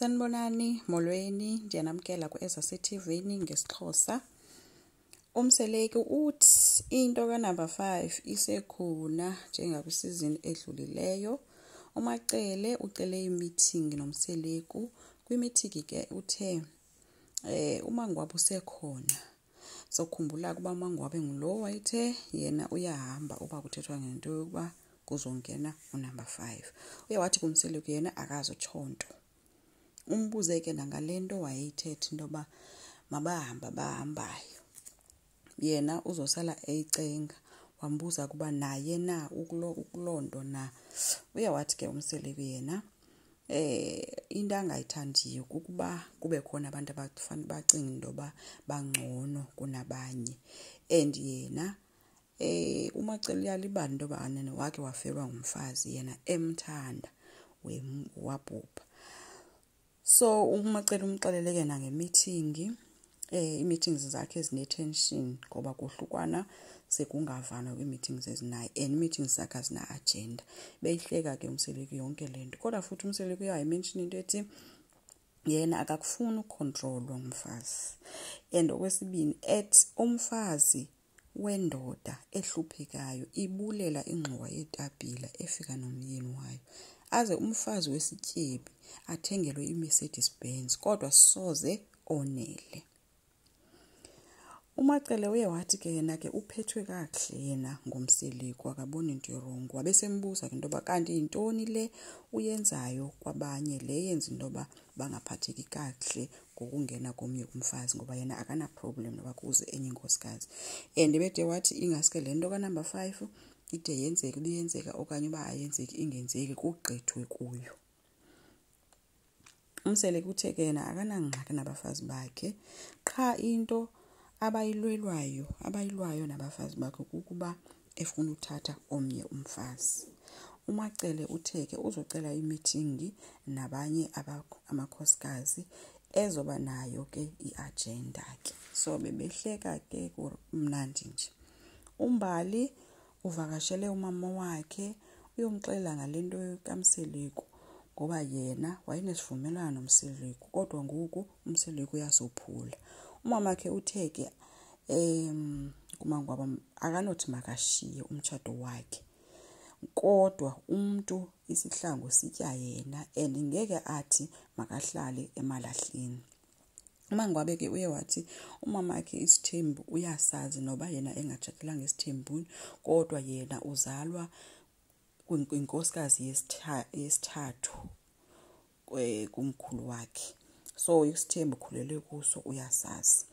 Sanibonani, molweni, ndiyanamkela ku-Ezase-TV ngesiXhosa. UMseleku uthi into ka-number 5 isekhona njengakwisizini edlulileyo. UMaCele ucele imithingi noMseleku. Kwimithingi ke uthe uMaNgwabe usekhona. Sokhumbula ukuba uMaNgwabe ngulo wayethe yena uyahamba uba kuthethwa ngento yokuba kuzongena unumber 5. Uye wathi kuMseleku yena akazutsho nto. Umbuze ke nangale nto wayeyithetha into yoba mabahambe abahambayo, yena uzosala eyicenga. Wambuza ukuba naye na ukuloo nto na. Uye wathi ke uMseleku yena into angayithandiyo kukuba kube khona abantu abafane bacinge into yoba bangcono kunabanye. And yena uMaCele uyalibala into yoba anene wake wafelwa ngumfazi yena emthanda wabhubha. So uMaCele umxelele ke nangemithingi, ii-meetings zakhe ezine-tension ngoba kohlukwana sekungavanwa kwii-meetings ezinaye and ii-meetings zakhe azina-agenda. Beyihleka ke uMseleku yonke le nto. Kodwa futhi uMseleku uye wayimenshina into ethi yena akakufuni ukhontrolwa ngumfazi. And okwesibini ethi umfazi wendoda ehluphekayo ibulela ingxowa yeetapile efika nomyeni wayo. Aze umfazi wesityebi athengelwe iMercedes Benz kodwa soze onele. UMaCele uye wathi ke yena ke uphethwe kakuhle yena nguMseleku, akaboni nto irongo. Wabe sembuza ke into yoba kanti yintoni le uyenzayo kwabanye le yenza into yoba bangaphatheki kakuhle ngokungena komnye umfazi, ngoba yena akana-problem noba kuze enye inkosikazi. And ebede wathi ingaske le nto ka-number 5 ide yenzeke ibiyenzeka okanye uba ayenzeki ingenzeki kugqithwe kuyo. UMseleku uthe ke yena akanangxaki nabafazi bakhe, qha into abayilwayo nabafazi bakhe kukuba efuna uthatha omnye umfazi. UMaCele uthe ke uzocela imithingi nabanye amakhosikazi ezoba nayo ke i-agenda ke. So bebehleka ke kumnandi nje. UMbali uvakashele umama wakhe uyomxelela ngale nto kaMseleku ngoba yena wayenesivumelwano noMseleku kodwa ngoku uMseleku uyasophula. Umamakhe uthe ke kuMaNgwabe akanothi makashiye umtshato wakhe kodwa umntu isihlangu sitya yena and ngeke athi makahlale emalahleni. UMaNgwabe ke uye wathi umamakhe isithembu uyasazi noba yena engatshatelanga esithembuni kodwa yena uzalwa kwinkosikazi yesithathu kumkhulu wakhe. So isithembu ukhulele kuso uyasazi.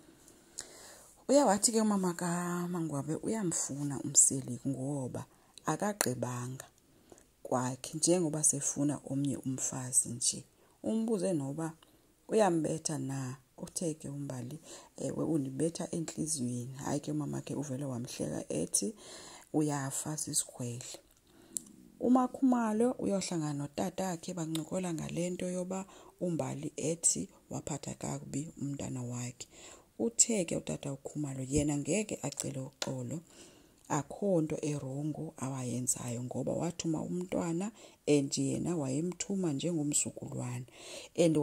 Uye wathi ke umama kaMaNgwabe uyamfuna uMseleku ngoba akagqibanga kwakhe njengoba sefuna omnye umfazi nje. Umbuze noba uyambetha na. Uthe ke uMbali ewe undibetha entliziyweni. Hayi ke umamakhe uvele wamhleka ethi uyafa sisikhwele. UMaKhumalo uyohlangana notatakhe bancokola ngale nto yoba uMbali ethi waphatha kakubi umntana wakhe. Uthe ke utata uKhumalo yena ngeke acele uxolo, akho nto erongo awayenzayo ngoba wathuma umntwana and yena wayemthuma njengomzukulwana and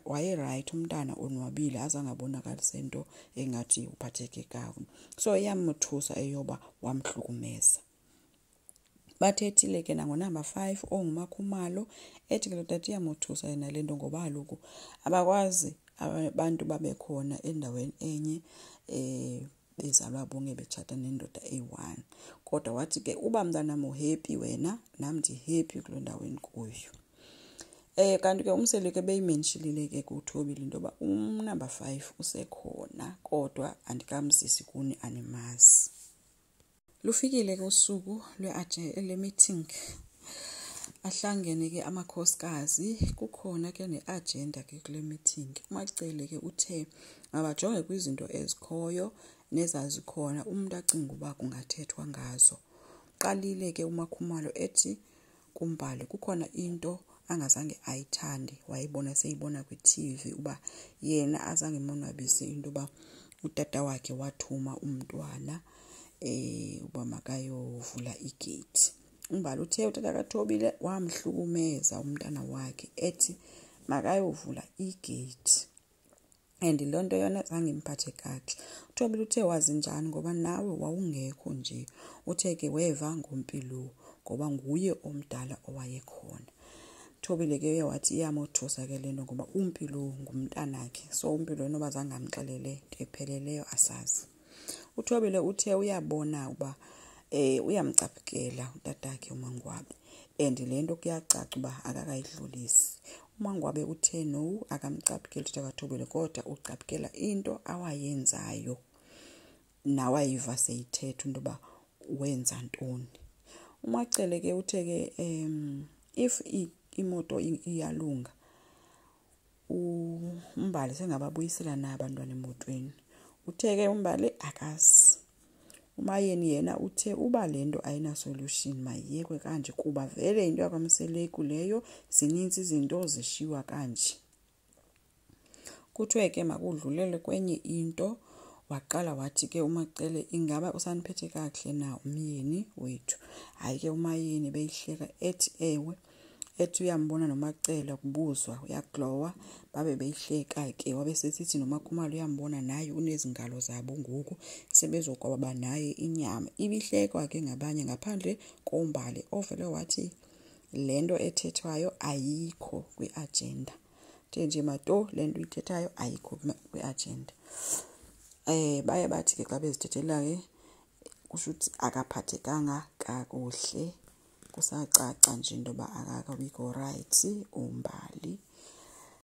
wayerayithi umntana onwabile azange abonakalise nto engathi uphatheke kakubi. So iyamothusa eyoba wamhlukumeza. Bathethile ke nango-number 5 onguMaKhumalo ethi ke lo tata iyamothusa yena le nto ngoba kaloku abakwazi abantu babe khona endaweni enye bezalwa bonke betshata nendoda eyi-1. Kodwa wathi ke uba mntanam uhappy wena nam ndihappy kuloo ndawo endikuyo. Kanti ke uMseleku ebeyimenshilile ke kuThobile into yoba unumber 5 usekhona kodwa andikamzisi kuni animazi. Lufikile ke usuku lwe-meeting. Ahlangene ke amakhosikazi, kukhona ke ne-agenda ke kule meeting. UMaCele ke uthe mabajonge kwizinto ezikhoyo nezazikhona umntu acinga uba kungathethwa ngazo. Uqalile ke uMaKhumalo ethi kuMbali kukhona into angazange ayithande wayibona seyibona kwi-TV uba yena azange imonwabise into yoba utata wakhe wathuma umntwana uba makayovula igeyithi. UMbali uthe utata kaThobile wamhlukumeza umntana wakhe ethi makayovula igeyithi. And loo nto yona zange imphathe kakuhle. UThobile uthe wazi njani ngoba nawe wawungekho nje. Uthe ke weva ngoMpilo ngoba nguye omdala owayekhona. Thobile ke uye wathi iyamothusa ke le nto ngoba uMpilo ngumntanakhe. So uMpilo inoba zange amxelele nto epheleleyo asazi. UThobile uthe uyabona uba uyamcaphukela utatakhe uMaNgwabe and le nto kuyacaca uba akakayidlulisi. UMaNgwabe uthe no akamcaphukeli utata kaThobile kodwa ucaphukela into awayenzayo nawayiva seyithetha into yoba wenza ntoni. UMaCele ke uthe ke if imoto iyalunga uMbali sengababuyisela na abantwana emotweni. Uthe ke uMbali akazi. UMaYeni yena uthe uba le nto ayina-solution mayiyekwe kanje kuba vele yinto yakwaMseleku leyo, zinintsi izinto zishiywa kanje. Kuthiwe ke makudlulelwe kwenye into. Waqala wathi ke uMaCele ingaba usaniphethe kakuhle na umyeni wethu. Hayi ke uMaYeni beyihleka ethi ewe, ethi uyambona noMaCele kubuzwa uyaglowa, babe beyihleka ke. Wabe sesithi noMaKhumalo uyambona naye unezi ngalo zabo ngoku sebezokwaba naye inyama. Ibihlekwa ke ngabanye ngaphandle koMbali ovele wathi le nto ethethwayo ayikho kwiajenda. Uthe nje mato le nto uyithethayo ayikho kwiajenda. Baye bathi ke xa bezithethela ke kusho ukuthi akaphathekanga kakuhle, kusacaca nje into yoba akakabikho rayithi uMbali.